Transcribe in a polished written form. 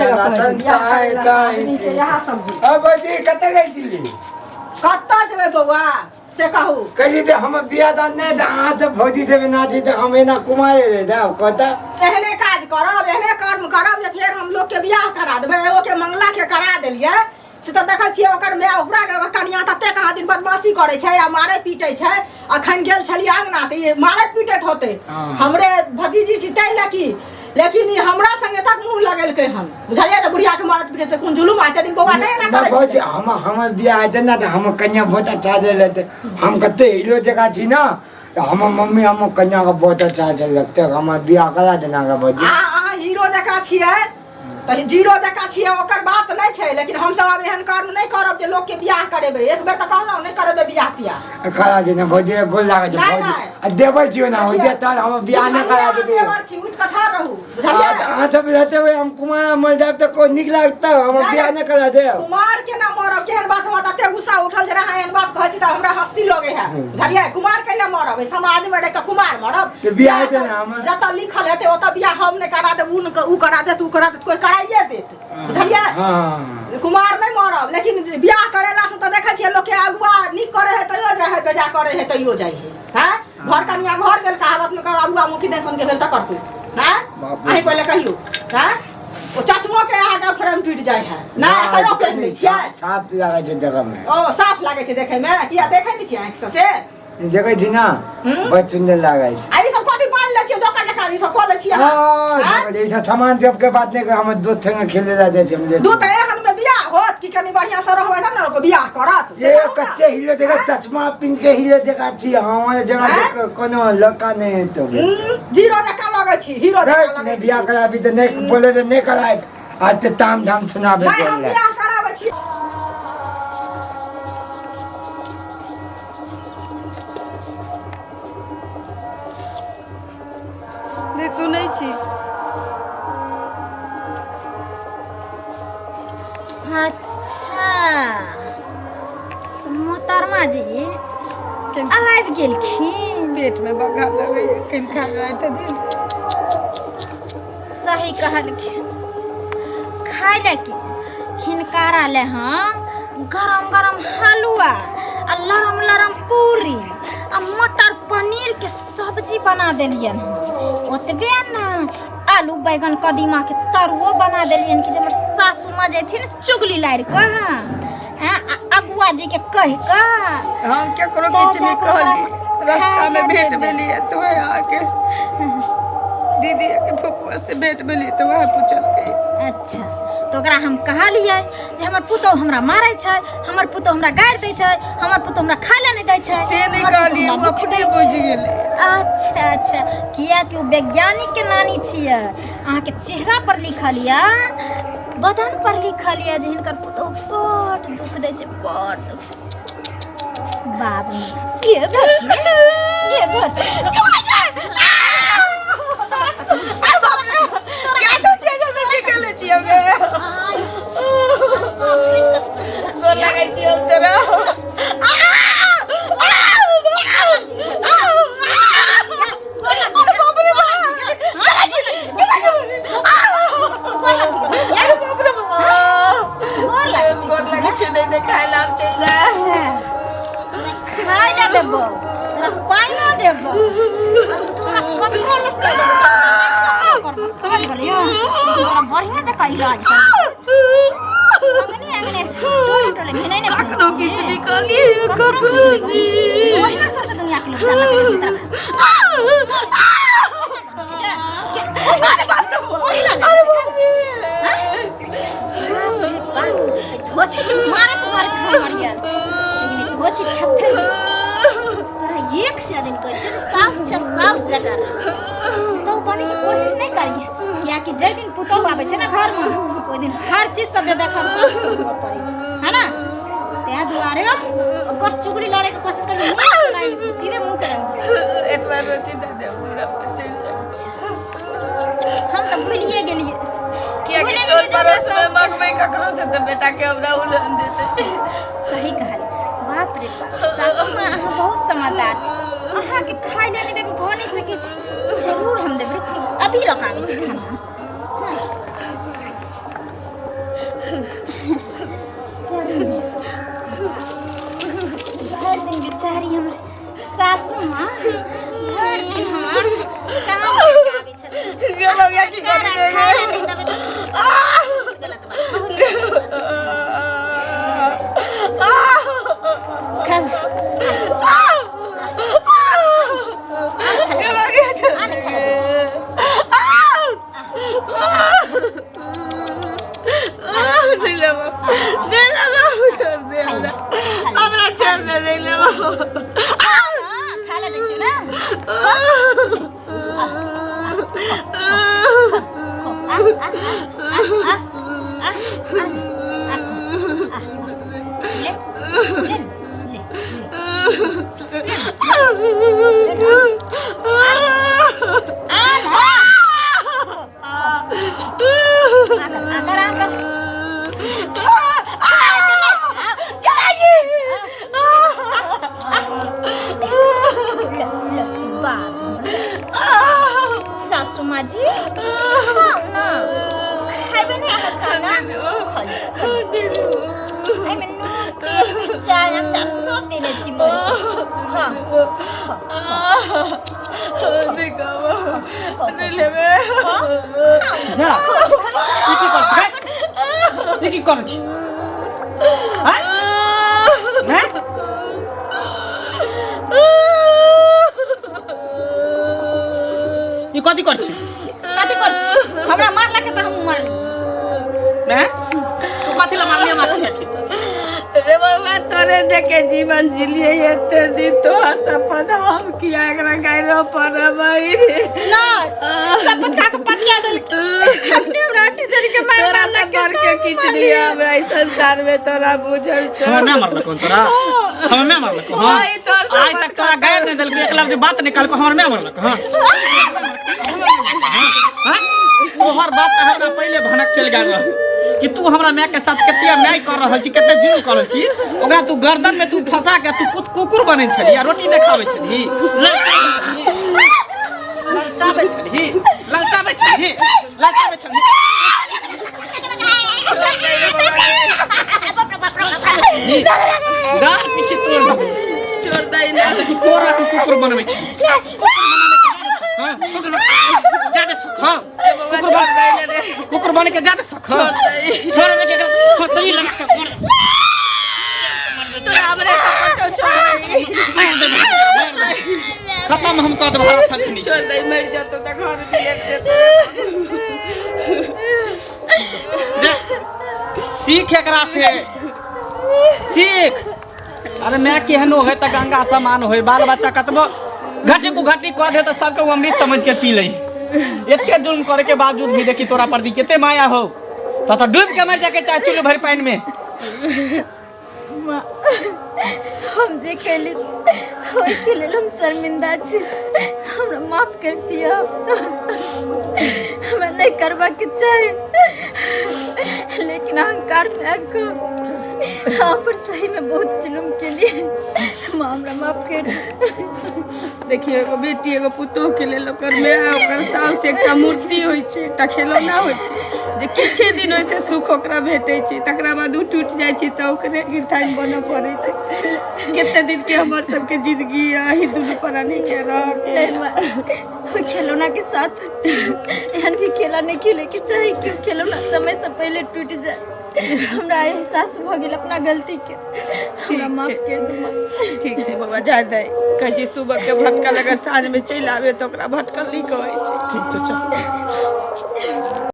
जगह कहै छै बियाह करै लए आदमी के इएह सब होइ। अब जी कतऽ गेल छली? कतऽ जेबै बौआ से कहू। कहली जे हम बियाह दान नहि तऽ अहाँ सब भौजी देबै ना छी तऽ हम एना कुमारे रहि जायब कतऽ। एहने काज करब, एहने कर्म करब जे फेर हम लोकके बियाह करा देबै। एगो के मंगला के करा देलियै से तऽ देखै छियै ओकर माय ओकरा ओकर कनिया तते कहाँ दिन बदमाशी करै छै आ मारै पीटै छै। अखन गेल छलियै अंगना तऽ ई मारैत पीटैत होतै। हमरे भतीजी छी ताहि लए की, लेकिन ई हमरा संगे तक मुँह लगेलकै हन, बुझलियै? तऽ बुढ़िया के मारैत पीटैत कोन जुलुम आइ दिन बौआ नहि एना करै भौजी छलै। हम हमर बियाह हेतै ने तऽ हमर कनिया बहुत अच्छा से लेतै। हम कते हीरो जकाँ छी ने तऽ हमर मम्मी हमर कनिया के बहुत अच्छा से लगतै। हमर बियाह करा देना गे भौजी। अहाँ हीरो जकाँ छियै तऽ जीरो जकाँ छियै ओकर बात नहि छै, लेकिन हमसब आब एहन कर्म नहि करब जे लोकके बियाह करेबै। एक बेर तऽ कहलहुँ नहि करेबै बियाह तियाह। करा देना भौजी, गोल लागै छै नहि, भौजी। नहि। आ देबै छियै ना होइ छै तहन हमर बियाह नहि करा बुझलियै, देबै। अहाँ देवर छी, उठि कऽ ठाढ़ रहू, बुझलियै? अहाँ सब रहते हुए हम कुमार मर जायब तऽ कोइ नीक लागतै? हमर नहि, बियाह नहि करा देब। कुमार केना मरब? केहन बात! हमरा तते गुस्सा उठल छै, अहाँ एहन बात कहै छी तऽ हमरा हँसी लगै है, बुझलियै? कुमार कैला मरब? एहि समाज मे रहि कऽ कुमार मरब? तऽ बियाह हेतै ने हमर? जतऽ लिखल हेतै ओतऽ बियाह हम नहि करा देब, उ करा देत, उ करा देत, कोइ कराइए देत, बुझलियै? हँ। कुमार नहि मरब, लेकिन जे बियाह करेला से तऽ देखै छियै लोकके अगुआ नीक करे है तैयो जाइ है, बेजा करे है तैयो जाइ है। हैं घर कनिया घर गेल, कहावत में कह अगुआ मुखी देसन के भेल तऽ करतै। हैं बाप रे। अहीं पहिले कहियौ। हैं ओ चश्मो के अहाँके फ्रेम टूटि जाइ है नहि तैयो पहिन लै छियै? साफ लागै छै देखऽ मे। ओ साफ लागै छै देखै मे? किया देखै नहि छियै आँखि से? से देखै छी ना। हम्म? बड़ सुन्दर लागै छै। आ ई सब कथी बान्हि लै छियै? जोकर जकाँ ई सब कऽ लै छियै अहाँ? हाँ, आँय? ई सब सामान सबके बात नहि कर, हमर दोस्त संगे खेले ला जाइ छै हम। दू तऽ एहन मे बियाह होत कि कनि बढ़िआँ से रहबै तब ने लोक बियाह करत, से ये कहू ने। कते हीरो जगह चश्मा पिन के हीरो जगह छी, हमारे जगह आँय? कोनो लड़का नहीं है तो जीरो जकाँ लगै छी, हीरो जकाँ नहीं लगै छी। बियाह कराबी तऽ नहीं बोले तऽ नहीं कराबी, आज तऽ ताम झाम सुनाबे नहि हम चल। बियाह कराबै छी। नहि सुनै छी। अच्छा मोहतरमा जी आबि गेलखिन। पेट में बग्घा लगैया, कनि खाना तऽ दे। सही कहलखिन, खाय लए की हिनकारा ले हम गरम गरम हलुआ आ लरम लरम पूरी आ मटर पनीर के सब्जी बना देलियन हन। ओतबे ना, आलू बैगन कदीमा के तरुओ बना देलियन कि जे हमर सासू माँ जैथिन चुगली लारि कऽ आ अगुआ जी के कहि कऽ। हम केकरो तऽ किछु नहि जाकऽ ओकरा कहली, रास्ता में खाय लए भेंट देबै। भेलियै तऽ वएह आके दीदी के फुफुआ से भेंट भेलियै तऽ वएह पुछलकै। अच्छा तऽ ओकरा हम कहलियै जे हमर पुतोहु हमरा मारै छै, हमर पुतोहु हमरा गारि दै छै, हमर पुतोहु हमरा खाय लए नहि दै छै। से नहि हमर पुतोहु कहलियै, हमरा ओ दुख अपने दै छै। बुझि गेलै। अच्छा अच्छा, किएकि ओ वैज्ञानिक के नानी छियै। अहाँके चेहरा पर लिखल यऽ, बदन पर लिखल यऽ जे हिनकर पुतोहु बड़ दुख दै छै, बड़ दुख। बाप रे, ये धरती ये धरती। अरे बाप रे, क्या तो छियै जे निकलै छियै गे? गोर लगै छियौ तोरा। गोर लागै छी। गोर लगै छियौ, नहि नहि खाय ला, हम चलि जाय। खाय लए देबो तोरा, पानिओ देबो तोरा, ककरो लोक करबो, समझ गेलियो? तोरा बढ़िआँ जकाँ इलाज करबो। अंगने अंगने टोले टोले घिनै ने। कखनो किछु नहि कहलियै, ककरो कखनो किछु नहि नहि। कहलियै। ओहिना सौंसे दुनिया के लोक जानलकै कि तोरा ओहिना अरे बाप रे। धोछी के मारैत मारैत हम मरि गेल छी, लेकिन ई धोछी थत्थे नहि छै। तोरा एक से दिन कहै छियौ जे साउस छै, साउस जकाँ रह, पुतहु बनैके कोशिश नहि करिहे, कियाकि जाहि दिन पुतहु आबै छै ने घरमे ओहि दिन हर चीज सब बेदखल साउसके हुअ पड़ै छै, है ना? ताहि दुआरे ओकर चुगली लड़ैके कोशिश करी, मुँह के रंग देबौ, सीधे मुँह के रंग देबौ। एतबा रोटी दे दे, पूरा पर चलि जाय। हम तऽ भूलिए गेलियै। कियाकि भूले टोल गेलियै जे हमरा पड़ोस में साउस मंगबै ककरो से तऽ बेटा के हमरा उलहन देतै। सही कहलियै। बाप रे बाप, सासू माँ अहाँ बहुत समझदार छी। अहाँके खाय लए नहि देबै भऽ नहि सकै छै। जरूर हम देबै, रुकू अभी लऽ कऽ आबै छी खाना। भरि दिन बेचारी हमर सासू माँ भरि दिन हमर काम आबै छथिन गे बौआ की करै छै गे? खाना नहि देबै तऽ गलत बात, बहुत गलत बात। खाउ। गे बौआ आ नहि खाय दै छी। नहीं लेबो नहीं लेबो छोड़ दे हमरा हमरा छोड़ दे नहीं लेबो हाँ, खा ले दै छियौ ने। आ, आ, आ, आ, आ, आ, आ, आ, ले, ले, ले, ले। आ ना। आकर, आकर, आकर। ले, ले, बाप रे। सासू माँ जी खाउ ना खाइबे नहि अहाँ खाना खा लिअ, खा लिअ। एहिमे नून तेल मिरचाइ अचार सब देने छी बड़ी हाँ जा ई की करै छी गै? ई की करै छी आँय? हैं? ई कथी करै छी कथी कर छी हमरा मारलक तऽ हम मारली हैं? तू कथी ला मारली हमरा कनिया के रे बाबा तोरे देखे जीवन जिलिए एते दिन तोहर शपथ हम किया एकरा गायरो पड़बै रे ना शपथ खा के पतिया देलक अपने हमरा टीचर के मार तोरा मारलक से बढ़ के किछु नहीं हमरा ई संसार में तोरा बुझल छौ हमरा ना मारलक कोन तोरा हमरा ना मारलक हां ओए, तोहर शपथ आइ तक तोरा गायर नहीं देलक एक लफ्ज बात निकाल के हमरा ना मारलक हां हां तोहर बात तऽ हमरा पहिले भनक चलि गेल रह कि तू हमरा माय के साथ कते अन्याय कर रहल छी कते जुल्म कर रहल छी ओकरा तू गर्दन में तू फंसा के तू कुत कुकुर बनै छली आ रोटी नहि खाबै छली ललचाबै छली ललचाबै छली ललचाबै छली डार पीछे तोड़ देबै छोड़ दै ना तोरा हम कुकुर बनबै छी हाँ, कुकुर जादे सुख हाँ बौआ छोड़ दै ना रे कुकुर बन के जादे सुख छोड़ दै छोड़ दे के फसली लगा के मार तोरा हमरे शपथ छौ छोड़ दै मार दे मार दे खत्म हम कऽ देब हरा सखनी छोड़ दै मरि जेतौ तऽ घर बिलट जेतौ देख सीख एकरा से सीख अरे मैं केहनो है तऽ गंगा समान होय बाल बच्चा कतबो घटी कु घटी कऽ दे तऽ सबके ओ अमृत समझ के पी लै एते जुल्म करे के बावजूद भी देखी तोरा प्रति कते माया हो तो तो डूब के मर जाके चाहे चुल्लू भरि पानि में माँ हम जे कैली ओहिके लेल हम शर्मिंदा छी हमरा माफ कर दिअ हमरा नहि करबाके चाही लेकिन अहंकार में आबि कऽ अहाँ पर सही में बहुत जुलुम केलिए माँ हमरा माफ कर दिअ। देखियौ एगो बेटी एगो पुतोह के लेल ओकर माय ओकर साउस एकटा मूर्ति होइ छै एकटा खेलौना होइ छै जे किछे दिन ओहिसँ सुख ओकरा भेटै छै तकरा बाद ओ टूटि जाइ छै तऽ ओकरे गिरथाइन बनऽ पड़ै छै कते दिन के हमर सबके जिंदगी अही दुनू प्राणी के रहके नहीं माँ ओहि खिलौना के साथ एहन भी खेला नहीं खेले के चाही कि ओ खिलौना समय से पहले टूट जाए हमरा एहसास भऽ गेल अपना गलती के हमरा माफ छै। कर दू माँ। ठीक छै बाबा जाय दै कहै छै सुबहके भटकल अगर साँझमे चलि आबै तऽ ओकरा भटकल नहि कहै छै ठीक छै चल